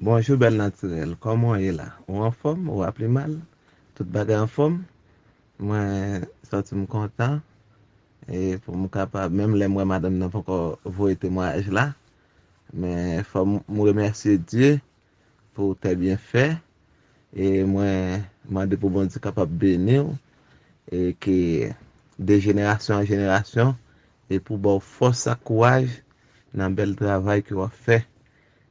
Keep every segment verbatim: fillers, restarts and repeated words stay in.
Bonjou bèl natirèl, kòman w ye la? Ou anfòm? Ou pa pi mal? Tout bagay anfòm? Mwen santi m kontan e pou m kapab, menm lè m wè madanm nan poko voye temwayaj la, men fò m remèsye Dye pou tè byen fè. E mwen mande pou Bondye kapab beni w e ke de jenerasyon an jenerasyon e pou ba w fòs ak kouraj nan bèl travay ke w ap fè.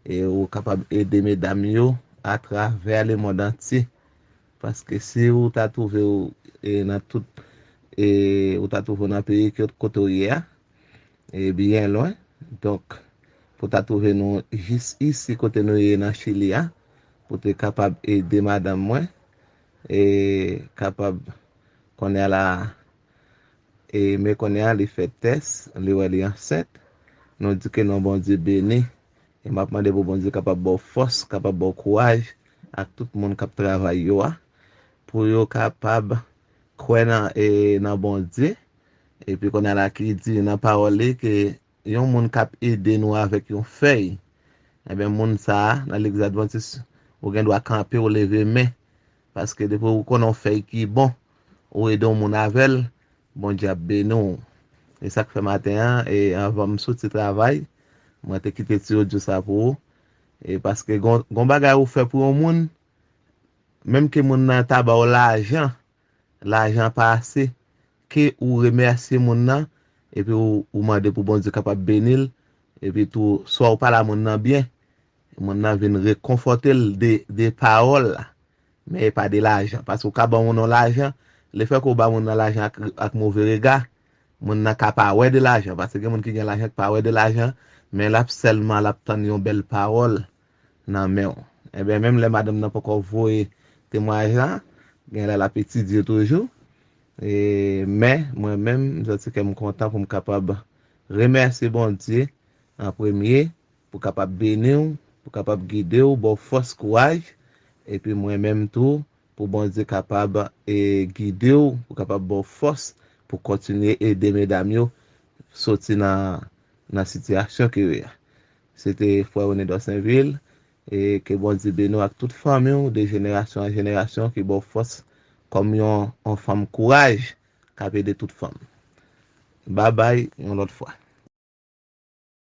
E ou kapab ede medam yo atravè lemonn antye. Paske si ou ta twouve w e nan tout e ou ta twouve w nan peyi ke kote w ye a, e byen lwen. Donk, pou ta twouve nou jis isi kote nou ye nan Chili a, pou te kapab ede madanm mwen e kapab kounye a la e men kounye a li fè tès, li wè li ansent. Nou di ke non Bondye beni. E m ap mande pou Bondye kapab ba w fòs, kapab ba w kouraj ak tout moun k ap travay yo a, pou yo kapab kwè nan e nan Bondye. Epi kounye a la ki di nan pawòl li ke yon moun k ap ede nou avèk yon fèy, ebyen moun sa a nan legliz advantis, ou gen dwa kanpe, ou leve men. Paske depi ou konnen yon fèy ki bon, ou ede yon moun avè l, Bondye ap beni w. E sa k fè maten an, e anvan m soti travay, mwen te kite ti odyo sa pou ou. E paske gon, gon bagay ou fè pou yon moun, menm ke moun nan ta ba w lajan, lajan pa ase, ke ou remèsye moun nan, epi ou, ou mande pou Bondye kapab beni l, epi tou, swa ou pale a moun nan byen, moun nan vin rekonfòte l de, de pawòl la, men e pa de lajan. Paske ou ka ban moun yon lajan, lefètke ou ba moun nan lajan ak, ak move rega, moun nan ka pa wè de lajan, paske gen moun ki gen lajan ki pa wè de lajan, men l ap sèlman, l ap tann yon bèl pawòl nan men w. Ebyen, menm lè madanm nan poko voye temwayaj la, gen lè l ap etidye toujou. E, men, mwen menm, m santi kè m kontan pou m kapab remèsye Bondye an premye, pou kapab beni w, pou kapab gide w, ba w fòs, kouraj. Epi mwen menm tou, pou Bondye kapab e gide w, pou kapab ba w fòs, pou kontinye ede medam yo soti nan, nan sitiyasyon ke yo ye a. Se te frè René Dorsainville, e ke Bondye beni w ak tout fanmi w, de jenerasyon an jenerasyon, ki ba w fòs kòm yon, yon fanm kouraj k ap ede tout fanm. Babay, yon lòt fwa.